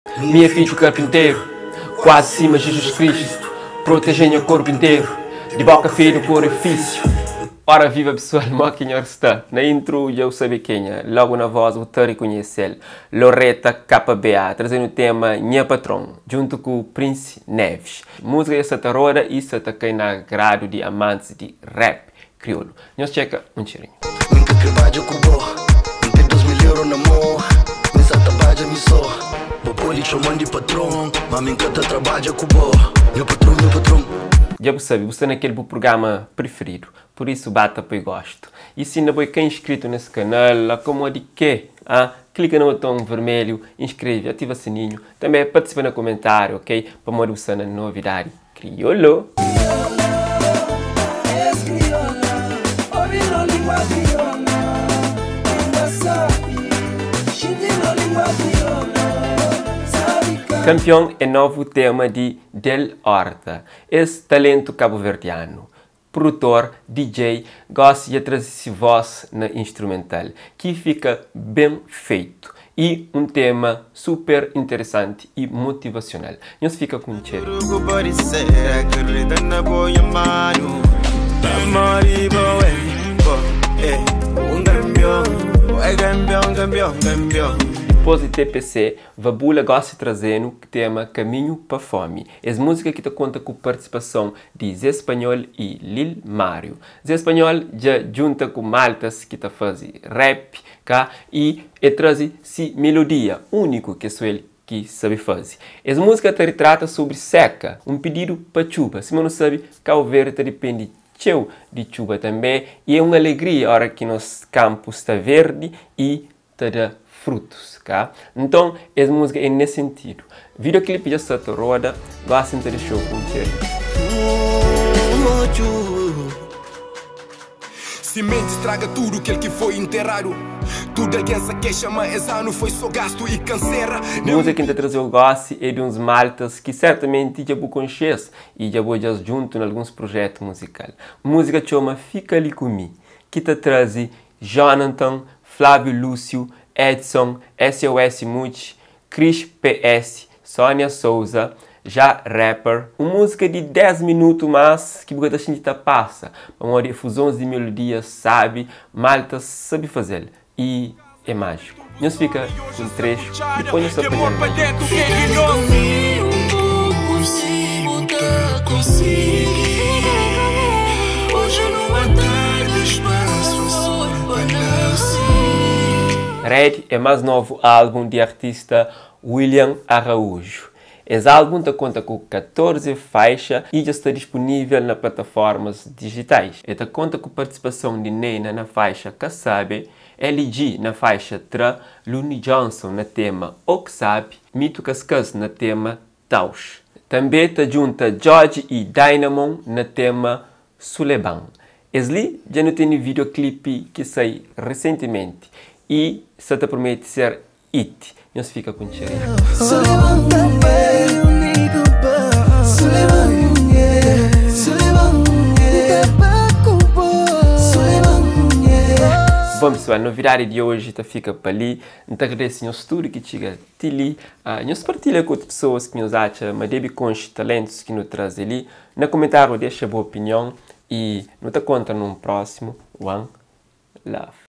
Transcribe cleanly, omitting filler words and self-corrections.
Mi é fidju karpinteru, kuazi sima Jizus Kristu, proteje nha korpu interu di boka fedu ku orifísiu. Ora viva pesoal, mo ki nhor sta? Na intro dja bu sabe kenha, logu na voz bu ta rikunhese-l, Loreta KBA, trazenu tema Nha Patron, djuntu ku Prince Neves. Múzika dja sta ta roda y sta ta kai na agradu di amantis di rap kriolu. Nhos txeka un txerinhu. Mi N ka kre badja ku bo N ten 2000 euro na mo Mi sa ta badja mi so Bo pode txoman di patron Ma mi N ka ta trabadja ku bo Nha patron, nha patron. Dja bu sabe, bu sta na kel bu prugrama prifiridu, pur isu ba ta poi gostu. I si inda bo é ka inskritu nes kanal, akomodi ke? Ah, klika na boton vermelhu, inskreve, ativa sininhu, tanbe partisipa na kumentariu, ok? Pamodi bu sta na novidadi. Kriolu. Kanpion é novu tema di Del Horta. Es talentu kabuverdianu, prudutor, DJ, gosi dja traze si vós na instrumental, ki fika ben feitu. I un tema super interesanti i motivasional. Nhos fika ku un txeru. Dipôs di TPC, Vabula gosi traze-nu tema Kaminhu pa Fomi. Es múzika ki ta konta ku partisipason di Zé Spanhol i Lil Mário. Zé Spanhol dja djunta ku maltas ki ta faze rap, ka, i E traze si melodia úniku ki é so el ki sabe faze. Es múzika ta ritrata sobri seka, un pididu pa txuba. Sima nu sabe, Kau Verdi ta dipende txeu di txuba tanbê i é un alegria óra ki nos kanpu sta verdi i ta da frutus, ka? Nton, es múzika é nes sentidu. Videoclip dja sta ta roda, gósi N ta dexa-u ku un txerinhu. Simenti straga tudu kel ki foi interadu Tudu algen sa kexa ma es anu foi so gastu i kansera Nen Múzika ki N ta traze-u gósi é di uns maltas ki sertamenti dja bu konxe-s i dja bu odja-s djuntu na alguns prujétu muzikal. Múzika txoma Fika Li Ku Mi, ki ta traze Jonathan, Flávio Lúcio, Edson, SOS Mucci, Cris PS, Sónia Souza, Já rapper. Un múzika di 10 minutu más ki bu ka ta xinti ta pasa, pamodi fuzons di melodia sabi, malta sabi faze-l i é májiku. Nhos fika ku un trexu, dipôs nhos ta panha-l na Red é más novu álbun di artista William Araújo. Es álbun ta konta ku 14 faixa y dja sta dispunível na plataformas dijitais. E ta konta ku partisipason di Neyna na faixa Ka Sabe, LG na faixa Tra, Luni Johnson na tema O K'Sabe, Mito Kaskas na tema Taus. Tanbê ta djunta Djodje y Dynamon na tema Suleban. Es li dja nu tene videoclipe ki sai resentimenti y sa ta promete ser hit. Nhos fika ku un txerinhu. Bon pesoal, novidadi di oji ta fika pa li. N ta agradese nhos tudu ki txiga ti li. Nhos partilha ku otu pesoas ki nhos atxa ma debe konxe talentus ki nu traze li. Na kumentáriu dexa bu opinion y nu ta kontra nun prósimu. One love.